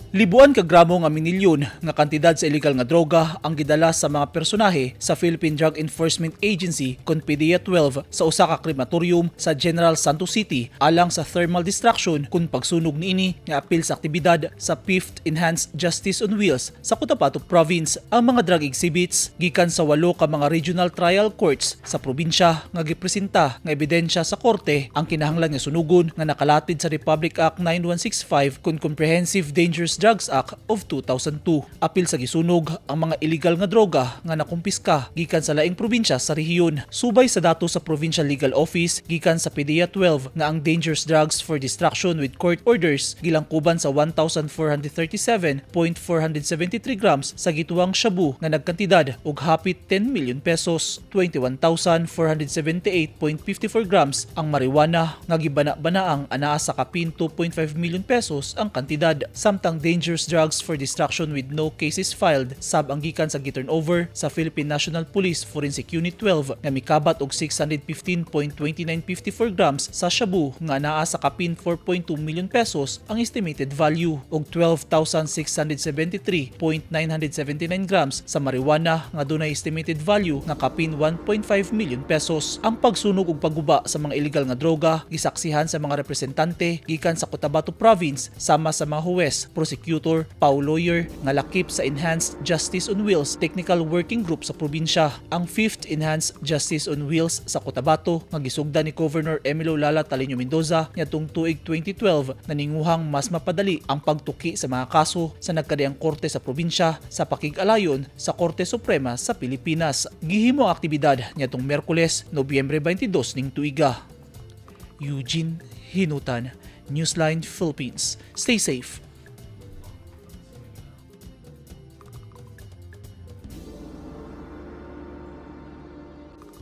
Libuan ka gramo nga minilyon nga kantidad sa illegal nga droga ang gidala sa mga personahe sa Philippine Drug Enforcement Agency kon PDEA 12 sa usa ka krematorium sa General Santos City alang sa thermal destruction kun pagsunog niini nga apil sa aktibidad sa 5th Enhanced Justice on Wheels sa Cotabato Province. Ang mga drug exhibits gikan sa walo ka mga regional trial courts sa probinsya nga gipresenta nga ebidensya sa korte ang kinahanglan nga sunugon nga nakalatid sa Republic Act 9165 kun Comprehensive Dangerous Drugs Act of 2002. Apil sa gisunog ang mga illegal nga droga nga nakumpiska gikan sa laing probinsya sa rehiyon. Subay sa dato sa Provincial Legal Office gikan sa PDEA 12 nga ang dangerous drugs for destruction with court orders gilangkuban sa 1,437.473 grams sa gituwang shabu nga nagkantidad og hapit 10 million pesos, 21,478.54 grams ang marijuana nga gibana-banaang anaa sa kapin 2.5 million pesos ang kantidad. Samtang dangerous drugs for destruction with no cases filed sab ang gikan sa giturn over sa Philippine National Police Forensic Unit 12 nga mikabat og 615.2954 grams sa shabu nga naa sa kapin 4.2 million pesos ang estimated value ug 12,673.979 grams sa marijuana nga dunay estimated value nga kapin 1.5 million pesos. Ang pagsunog ug pagguba sa mga illegal nga droga gisaksihan sa mga representante gikan sa Cotabato Province sama sa mga huwes, prosecutor, PAO lawyer nga lakip sa Enhanced Justice on Wheels Technical Working Group sa probinsya. Ang 5th Enhanced Justice on Wheels sa Cotabato nga gisugdan ni Governor Emilo Lala Taliño Mendoza niadtong tuig 2012 naninguhang mas mapadali ang pagtuki sa mga kaso sa nagkadaiyang korte sa probinsya sa pakig-alayon sa Korte Suprema sa Pilipinas. Gihimo ang aktibidad niadtong Miyerkules, Nobyembre 22 ning tuiga. Eugene Hinutan, Newsline Philippines. Stay safe.